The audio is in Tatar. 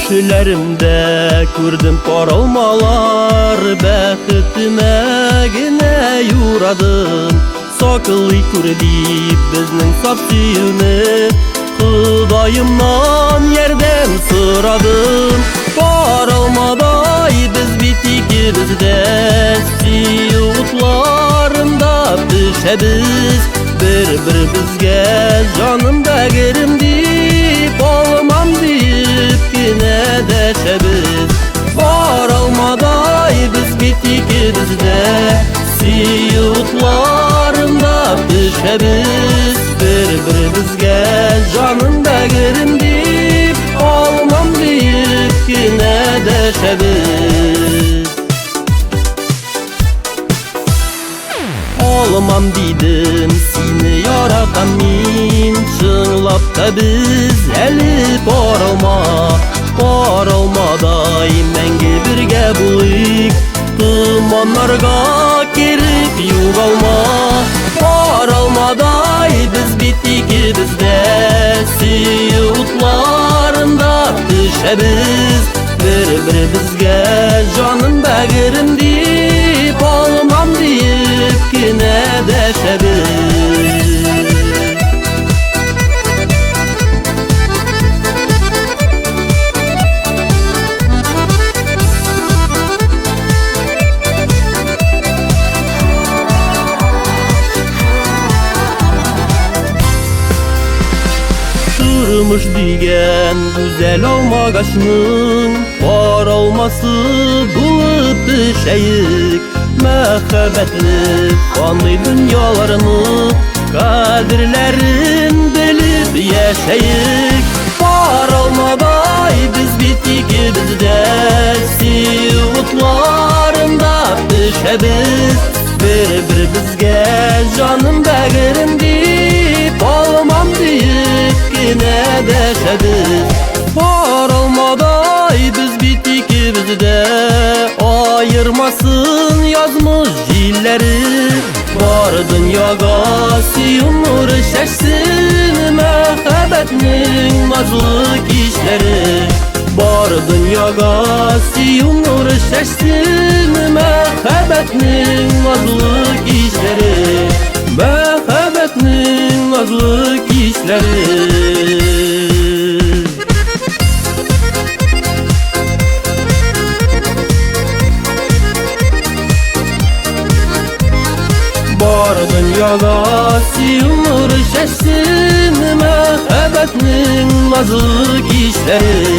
Төшләремдә күрдем паралмалар, бәхетемә генә юрадым. Саклый күр дип безнең саф сөюне, Ходаемнан ярдәм сорадым. Паралмадай без бит икебез дә, сөю утларында пешәбез. Бер-беребезгә җаным бәгырем дип, алмам диеп кенә дәшәбез. Паралмадай без бит икебез дә, сөю утларында пешәбез. Бер-беребезгә җаным бәгырем дип, алмам диеп кенә дәшәбез. Алмам дидем, сине яратам мин. Чынлап та без әле паралма, паралмадай мәңге бергә булыйк. Томаннарга кереп югалма. Паралмадай без бит икебез дә, сөю утларында пешәбез. Бер-беребезгә җаным бәгырем дип, алмам диеп кенә дәшәбез. Тормыш дигән гүзәл алмагачның пар алмасы булып пешәек. Мәхәббәтле фани дөньяларны кадерләрен белеп яшәек. Пар алмадай без бит икебез дә, сөю утларында пешәбез. Бер-беребезгә җаным бәгырем дип, алмам диеп кенә дәшәбез. Пар алмадай без бит икебез дә, аермасын язмыш җилләре. Бар дөньяга сөю нуры чәчсен мәхәббәтнең назлы кичләре. Бар дөньяга сөю нуры чәчсен мәхәббәтнең назлы кичләре. Мәхәббәтнең назлы кичләре. Бар дөньяга сөю нуры чәчсен мәхәббәтнең назлы кичләре.